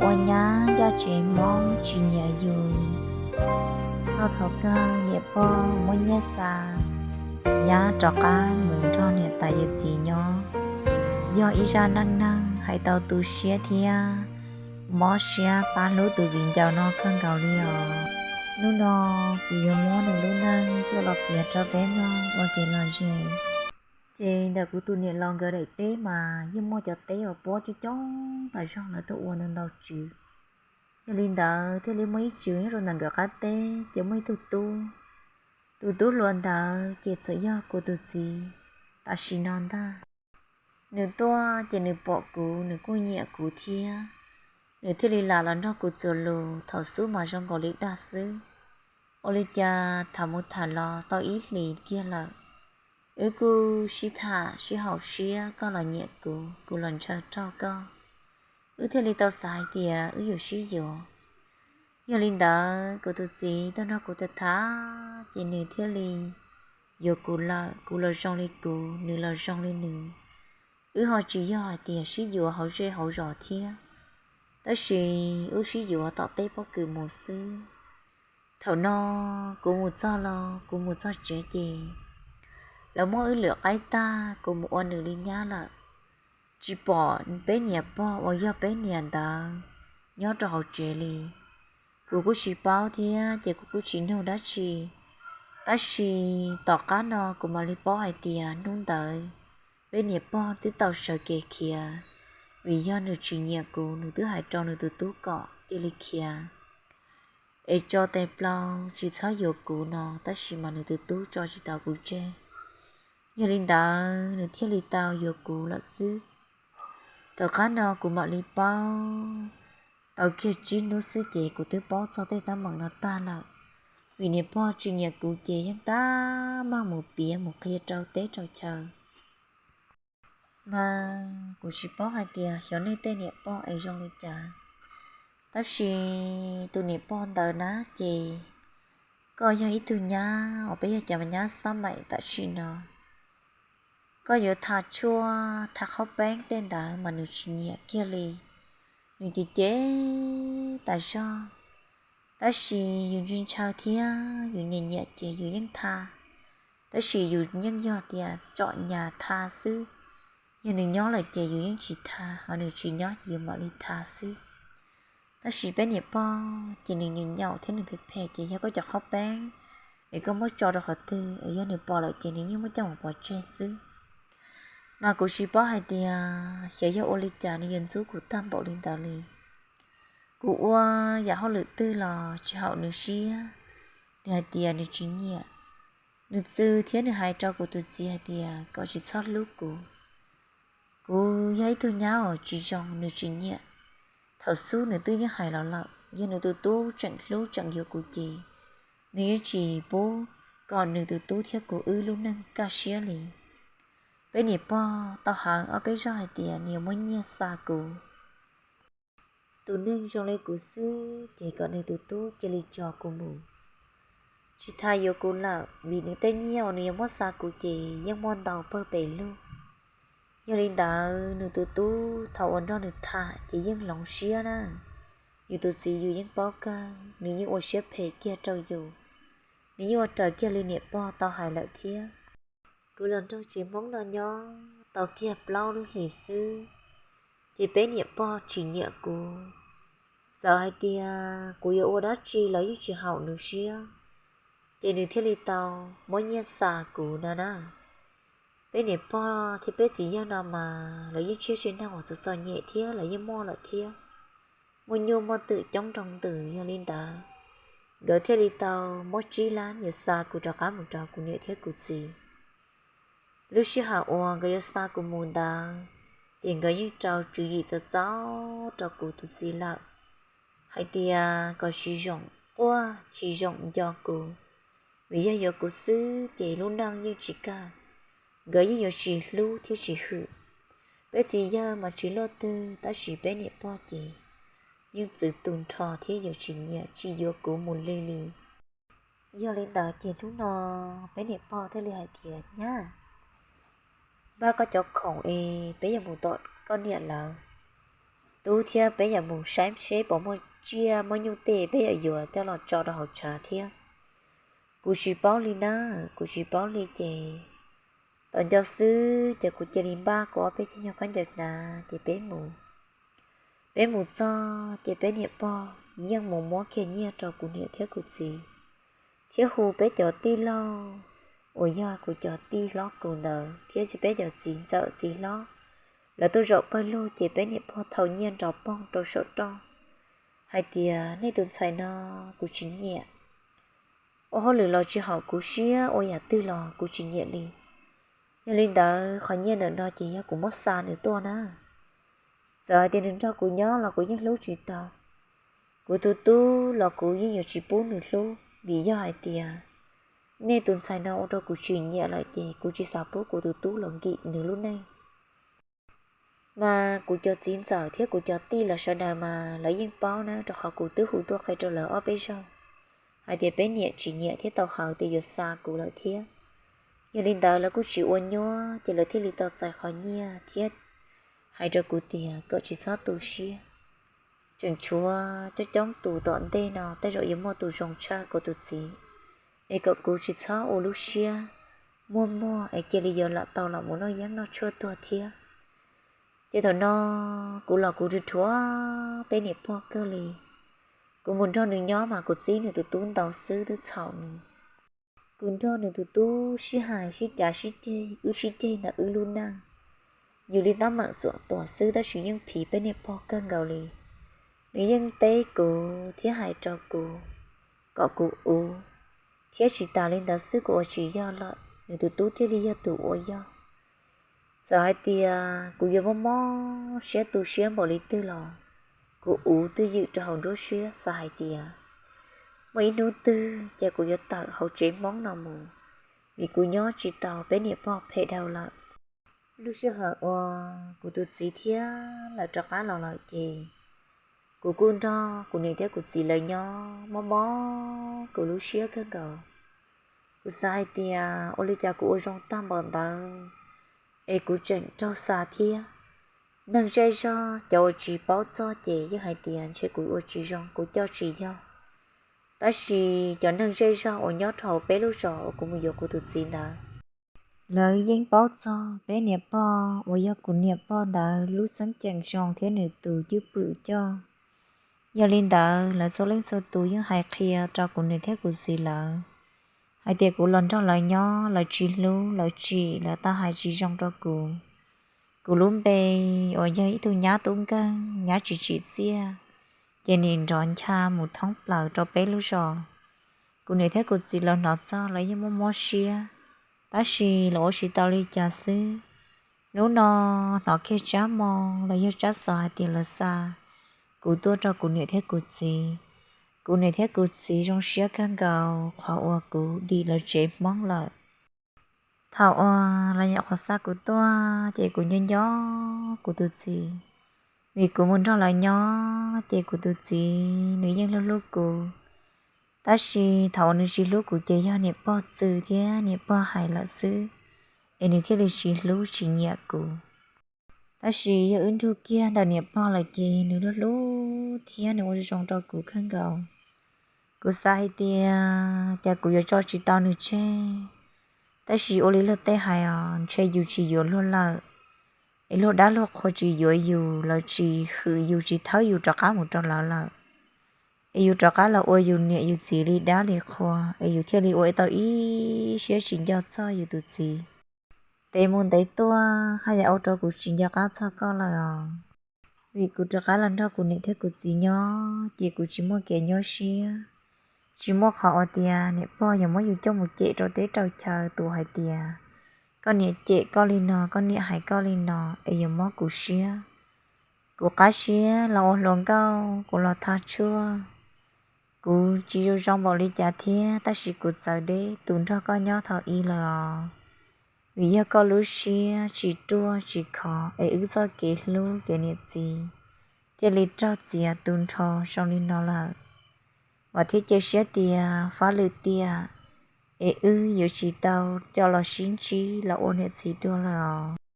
ua nyab ncaj tsev Hmoob tsis nyiam yus. Txog thaum kawg niam pog muab nyiaj xa nyab rov qab mus nrog niam tais yawm txiv nyob, yog ib zaj neej neeg hais tau tu siab thiab mob siab pab hlub tus viv ncaus no kawg nkaus li os. Hnub no kuv yuav muab nws lub neej coj los piav rau peb mloog ua kev lom zem. Ces ntawm kuv tus niam laus nkawd daim teb mas yeej muaj cov teb uas puab coob coob tas zog lawv tuaj ua ntau ntau tswv. Yog li ntawd thiaj li muaj ib tswv nyob rau ntawm nkawd qab teb ces muaj ib tug tub. Tus tub hluas ntawd ces txawm yog kuv tus txiv tam sim no ntag. Nws tuaj ces nws pom kuv nws kuj nyiam kuv thiab, nws thiaj li lam los nrog kuv txuas lus thaum xub mas zoo nkaus li dag xwb. Ua li cas tham mus tham los tau ib hlis kiag lawm, wb kuj sib tham sib haum siab, koj los nyiam kuv, kuv los ntshaw raug koj, wb thiaj li tau xav hais tias wb yuav sib yuav. Yog li ntawd kuv tus txiv tuaj nrog kuv tham tham ces nws thiaj li yuav kuv lawm, kuv los zoo li kuv, nws los zoo li nws. Wb ho tsis yog hais tias sib yuav hauv zej hauv zos thiab, tab sis wb sib yuav tom teb pob kws mus xwb. Thaum no kuv mus txog los kuv mus txog tsev ces lawv muab wb lwm qaib tag, kuv mus ua nws li nyab lawm. Tsis pom peb niam pog uas yog peb niam ntawd nyob rau hauv tsev li. Kuv kuj tsis paub thiab ces kuv kuj tsis nug dab tsi. Tab sis tom qab no kuv mam li paub hais tias hnub ntawd peb niam pog twb tau sawv kev khiav, vim yog nws tsis nyiam kuv, nws twb hais rau nws tus tub kom cia li khiav es tso tes plaub tsis txhob yuav kuv no, tab sis mas nws tus tub tso tsis tau kuv tseg. Yog li ntawd nws thiaj li tau yuav kuv lawm xwb. Tom qab no kuv mam li paub tau kiag tsib hnub xwb ces kuv twb paub txog tej teeb meem no tag lawm. Vim niam pog tsis nyiam kuv ces yeej tab meeg mus piav mus qhia rau teb rau chaw. Mas kuv tsis paub hais tias xyov nej tej niam pog es zoo li cas, tab sis tus niam pog ntawd na ces koj yog ib tug nyab uas peb yog cov nyab xab maim tam sim no. Koj yuav tha tshuaj tha qhaub peeb tej ntawd mas nws tsis nyiam kiag li, nws cem cem tas zog. Tab sis yus ntshaw thiab yus nyiam nyiam ces yus yeej tha, tab sis yus yeej yog tias tsom nyas tha xwb. Yog nws nyob lawm ces yus yeej tsis tha, ho nws tsis nyob ces yus mam li tha xwb. Tab sis peb niam pog ces nws nyaum nyaum thiab nws phem phem ces yog koj cov qhaub peeb es koj muab tso rau qhov twg es yog nws pom lawm ces nws yeej muab coj mus pov tseg xwb. Mas kuv tsis paub hais tias xyov yog ua li cas nws yuav ntxub kuv tag npaum li ntawd li. Kuv ua yam hauj lwm twg los tsis haum nws siab, nws hais tias nws tsis nyiam. Nws txwv thiab nws hais rau kuv tus txiv hais tias kom tsis txhob hlub kuv. Kuv yog ib tug nyab uas tsis zoo nws tsis nyiam. Thaum xub nws twb yeej hais los lawm, yog nws tus tub tseem hlub tseem yuav kuv ces nws yeej tsis pub kom nws tus tub thiab kuv wb lub neej kaj siab li. Peb niam pog tau hais ob peb zaug hais tias nws yuav muab nyiaj xa kuv. Tus neeg zoo li kuv xwb ces kom nws tus tub cia li tso kuv mus, tsis tas yuav kuv lawm, vim nws tej nyiaj uas nws yuav muab xa kuv ces yeej muaj ntau pawg pes lug. Yog li ntawd nws tus tub thaum uas nrog nws tham ces yeej hloov siab na. Yus tus txiv yus yeej paub kawg, nws yeej ua siab phem kiag rau yus, nws yeej ua raws kiag li niam pog tau hais lawm thiab. Kuv los nrog tsev Hmoob no nyob tau kiag plaub lub hlis xwb, ces peb niam pog tsis nyiam kuv. Txawm hais tias kuv yuav ua dab tsi los yeej tsis haum nws siab, ces nws thiaj li tau muab nyiaj xa kuv no na. Peb niam pog thiab peb txiv yawg no mas lawv yeej tsib tsev neeg uas txom txom nyem thiab lawv yeej muaj lawm thiab, muaj nyuj muaj twm coob nroo ntws. Yog li ntawd nkawd thiaj li tau muab tsib lab yuav xa kuv rov qab mus rau kuv niam thiab kuv txiv. Lub sij hawm uas nkawd yuav xa kuv mus ntawd, ces nkawd yeej rau tswv yim txaus txaus rau kuv tus txiv lawm, hais tias kom tsis zoo quaj tsis zoo nco kuv, vim yog yuav kuv xwb ces lub neej yeej tsis kawg, nkawd yeej yuav tsis hlub thiab tsis hwm. Peb txiv yawg mas tsis luaj twg, tab sis peb niam pog ces yeej txwv tu nrho thiab yuav tsis nyiam tsis yuav kuv mus li li. Yog li ntawd ces hnub no peb niam pog thiaj li hais tias, Nyab, npaj koj cov khoom es peb yuav mus tom koj niam lawv. tub thiab peb yuav mus saib seb puas muaj tsiaj muaj nyuj tej peb yuav yuav coj los tso rau hauv tshav thiab. Kuv tsis paub li na, kuv tsis paub li ces tom ncauj xwb ces kuv cia li npaj kuv ob peb ceg nyuag khaub ncaws hnav ces peb mus. Peb mus txog ces peb niam pog yeej mus muab kiag nyiaj rau kuv niam thiab kuv txiv, thiab hu peb cov tij laug uas yog kuv cov tij hlob kuv ntawd thiab peb cov txiv ntxawm txiv hlob, lawv tuaj zaum pawg lug ces peb niam pog thau nyiaj nrov poog rau saum roj hais tias nej tus ntxhais no kuv tsis nyiam, ua hauj lwm los tsis haum kuv siab, ua yam twg los kuv tsis nyiam li. Yog li ntawd qhov nyiaj ntawm no ces yog kuv muab xa nws tuaj na. Txawm hais tias nws nrog kuv nyob los kuv yeej hlub tsis tau, kuv tus tub los kuv yeej yuav tsis pub nws hlub vim yog hais tias nej tus ntxhais no ua rau kuv tsis nyiam lawm ces kuv tsis xav pub kuv tus tub los nkim nws lub neej. Mas kuv cov txiv ntxawm thiab kuv cov tij los sawv daws mas lawv yeej paub na, rau qhov kuv twb hu tuaj qhia rau lawv ob peb zaug hais tias peb niam tsis nyiam thiab tau hawv tias yuav xa kuv lawm thiab. Yog li ntawd lawv kuj tsis ua nyuab ces lawv thiaj li tau txais qhov nyiaj thiab hais rau kuv tias kom tsis txhob tu siab, tseem tshuav coob coob tus tom ntej no tej zaum yuav muaj tus zoo tshaj kuv tus txiv, es kom kuv tsis txhob ua lub siab muag muag es cia li yuav lam tau los mus noj yeeb noj tshuaj tuag thiab. Ces thaum no kuv los kuv rhuav peb niam pog kawg li. Kuv mus nrog nws nyob mas kuv txib nws tus tub ntau xwb twb txhaum nws. Kuv nrog nws tus tub sib hais sib cav sib ceg, wb sib ceg ntawm wb lub neej. Yus li tab meem xuam tuam xwb tab sis yeej phiv peb niam pog kawg nkaus li. Nws yeej teb kuv thiab hais rau kuv kom kuv uv, thiab tsis tas li ntawd xwb kuv ua tsis yog lawm nws tus tub thiaj li yog tus ua yog. Txawm hais tias kuv yuav mob mob siab tu siab npaum li twg los kuv uv twj ywm rau hauv nruab siab xav hais tias muaj ib hnub twg ces kuv yuav tawm hauv tsev Hmoob no mus, vim kuv nyob tsis tau peb niam pog phem dhau lawm. Lub sij hawm uas kuv tus txiv thiab lawv rov qab los lawm ces kuv kuj nrog kuv niam thiab kuv txiv lawv nyob mob mob kuv lub siab kawg nkaus. Kuv xav hais tias ua li cas kuv ua zoo tag npaum ntawd es kuv tseem raug xa thiab. Neeg zej zog cov uas tsis paub txog ces yeej hais tias ntshe kuv ua tsis zoo kuv coj tsis yog. Tab sis cov neeg zej zog uas nyob rau hauv peb lub zos uas kuv mus yuav kuv tus txiv ntawd, lawv yeej paub txog peb niam pog uas yog kuv niam pog ntawd lub xeeb ceem zoo thiab nws tus cwj pwm coj. Yog li ntawd lawv txhua leej txhua tus yeej hais qhia rau kuv niam thiab kuv txiv lawv hais tias kuv los nrog lawv nyob lawv tsis hlub, lawv tsim, lawv tau hais tsis zoo rau kuv. Kuv lub npe uas yog ib tug nyab tub nkeeg nyab tsis tsim txiaj, ces nim nrov ncha mus thoob plaws rau peb lub zos. Kuv niam thiab kuv txiv lawv hnov txog lawv yeej muaj mob siab, tab sis lawv ua tsis tau li cas xwb. Hnub no hnov kiag tsab mo los yog tsab xov hais tias lawv xa kuv tuaj rau kuv niam thiab kuv txiv. Kuv niam thiab kuv txiv zoo siab kawg nkaus qhov uas kuv dim lawv tsev Hmoob lawm. Thaum uas lawv nyuam qhuav xa kuv tuaj ces kuv nco nco kuv tus txiv, vim kuv mus nrog lawv nyob ces kuv tus txiv nws yeej hlub hlub kuv. Tab sis thaum uas nws tsis hlub kuv ces yog niam pog txwv thiab niam pog hais lawm xwb, es nws thiaj li tsis hlub tsis nyiam kuv. Tab sis yog wb nrug kiag ntawm niam pog lawm ces nws hlub hlub thiab nws ua zoo rau kuv kawg nkaus. Kuv xav hais tias cas kuv yuav tso tsis tau nws tseg. Tab sis ua li luag tej hais os, ntshe yus tsis yuav luag lawm, es luag dab luag qhua tsis yuav yus, lawv tsis hwm yus tsis thawb yus rov qab mus rau lawv lawm, es yus rov qab los ua yus niam yus txiv li dab li qhua, es yus thiaj li ua tau ib siab tsis nco txog yus tus txiv. Ntev mus ntev tuaj haj yam ua rau kuv tsis nco qab txog koj lawm os. Vim kuv rov qab los nrog kuv niam thiab kuv txiv nyob ces kuv tsis muaj kev nyuaj siab, tsis muaj qhov uas tias niam pog yuav muab yus coj mus cem rau teb rau chaw tus hais tias koj niam cem koj li no, koj niam hais koj li no es yuav mob kuv siab. Kuv qab siab los ua hluas nkauj, kuv los thaj tshuaj, kuv tsis zoo zoo npaum li cas thiab tab sis kuv txawv deb tus nrog koj nyob thaum ub lawm os. Vim yog koj lub siab tsis ruaj tsis khov es wb txoj kev hlub kev niam txiv thiaj li raug txiav tu nrho zoo li no lawm. Vam thiab cia siab tias fab lwm tiam es wb yuav tsis tau coj los sib ntsib los ua niam txiv dua lawm os.